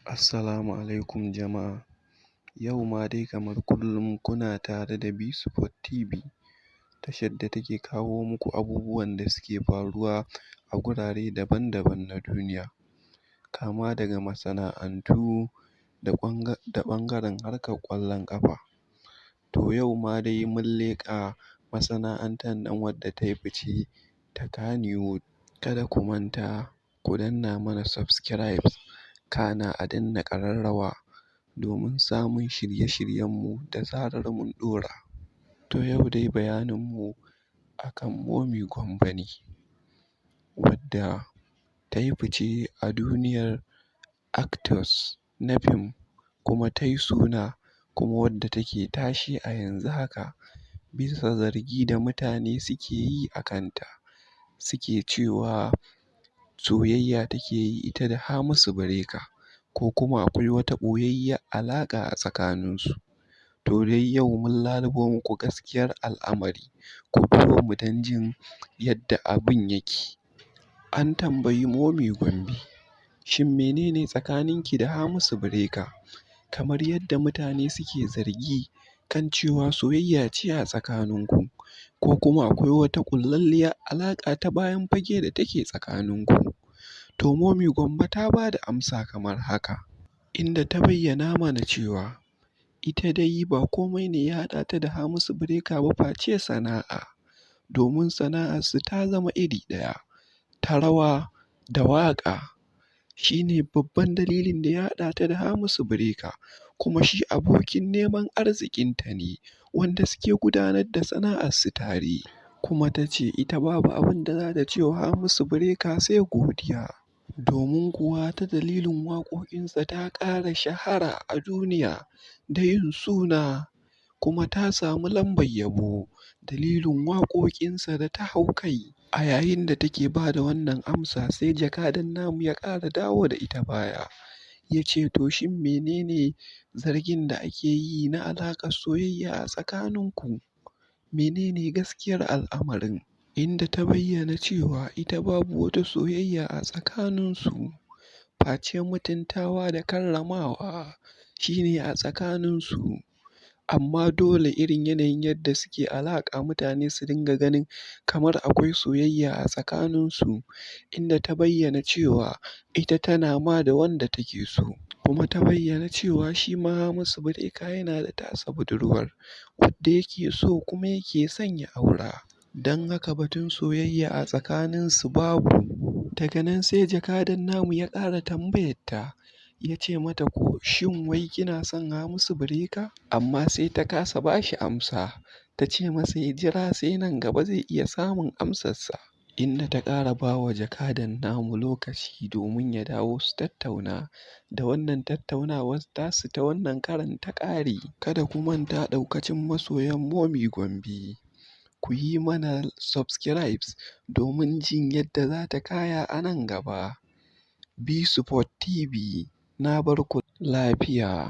Assalamu alaikum jama'a. Yau ma dai kamar kullum kuna tare da Bsport TV, tashar da take kawo muku abubuwan da suke faruwa a gurare daban-daban na duniya, kama daga masana'antu da ɓangaren harkar ƙwallon ƙafa. To yau ma dai mun leƙa masana'antar nan wadda tayi fice ta Kannywood. Kada ku manta ku danna mana subscribe, kana a danna ƙararrawa domin samun shirye-shiryenmu da zarar mun ɗora. To yau dai bayaninmu akan Momi Gombe ne, wadda tayi fice a duniyar actors na fim kuma tayi suna, kuma wadda take tashe a yanzu haka bisa zargi da mutane suke yi a kanta, suke cewa soyayya take yi ita da Hamisu Breaker, ko kuma akwai wata ɓoyayyiyar alaƙa a tsakaninsu. To dai yau mun lalubo muku gaskiyar al'amari, ku biyo mu don jin yadda abin yake. An tambayi Momi Gombe, shin menene tsakaninki da Hamisu Breaker? Kamar yadda mutane suke zargi kan cewa soyayya ce a tsakaninku, ko kuma akwai wata ƙullalliyar alaƙa ta bayan fage da take tsakaninku. To Momi Gombe ta ba da amsa kamar haka, inda ta bayyana mana cewa ita dai ba komai ne ya haɗa ta da Hamisu Breaker ba face sana'a, domin sana'arsu ta zama iri ɗaya, ta rawa da waƙa. Shi ne babban dalilin da ya haɗa ta da Hamisu Breaker, kuma shi abokin neman arzikinta ne wanda suke gudanar da sana'arsu tare. Kuma ta ce ita babu abin da za ta ce wa Hamisu Breaker sai godiya, domin kuwa ta dalilin waƙoƙinsa ta ƙara shahara a duniya da yin suna, kuma ta samu lambar yabo dalilin waƙoƙinsa da ta hau kai. A yayin da take ba da wannan amsa, sai jakadan namu ya ƙara dawo da ita baya, ya ce to shin menene zargin da ake yi na alaƙar soyayya a tsakaninku? Menene gaskiyar al'amarin? Inda ta bayyana cewa ita babu wata soyayya a tsakaninsu, face mutuntawa da karramawa shi ne a tsakaninsu. Amma dole irin yanayin yadda suke alaƙa mutane su dinga ganin kamar akwai soyayya a tsakaninsu, inda ta bayyana cewa ita tana ma da wanda take so. Kuma ta bayyana cewa shi ma Hamisu Breaker yana da tasa budurwar wadda yake so kuma yake son ya aura. Don haka batun soyayya a tsakaninsu babu. Daga nan sai jakadan namu ya ƙara tambayarta, ya ce mata ko shin wai kina son Hamisu Breaker? Amma sai ta kasa ba shi amsa, ta ce masa ya jira sai nan gaba zai iya samun amsarsa. Inda ta ƙara ba wa jakadan namu lokaci domin ya dawo su tattauna, da wannan tattaunawar tasu ta wannan karon ta ƙare. Kada ku manta ɗaukacin masoyan Momi Gombe, ku yi mana subscribe domin jin yadda za ta kaya a nan gaba. Bsport TV, na bar ku lafiya.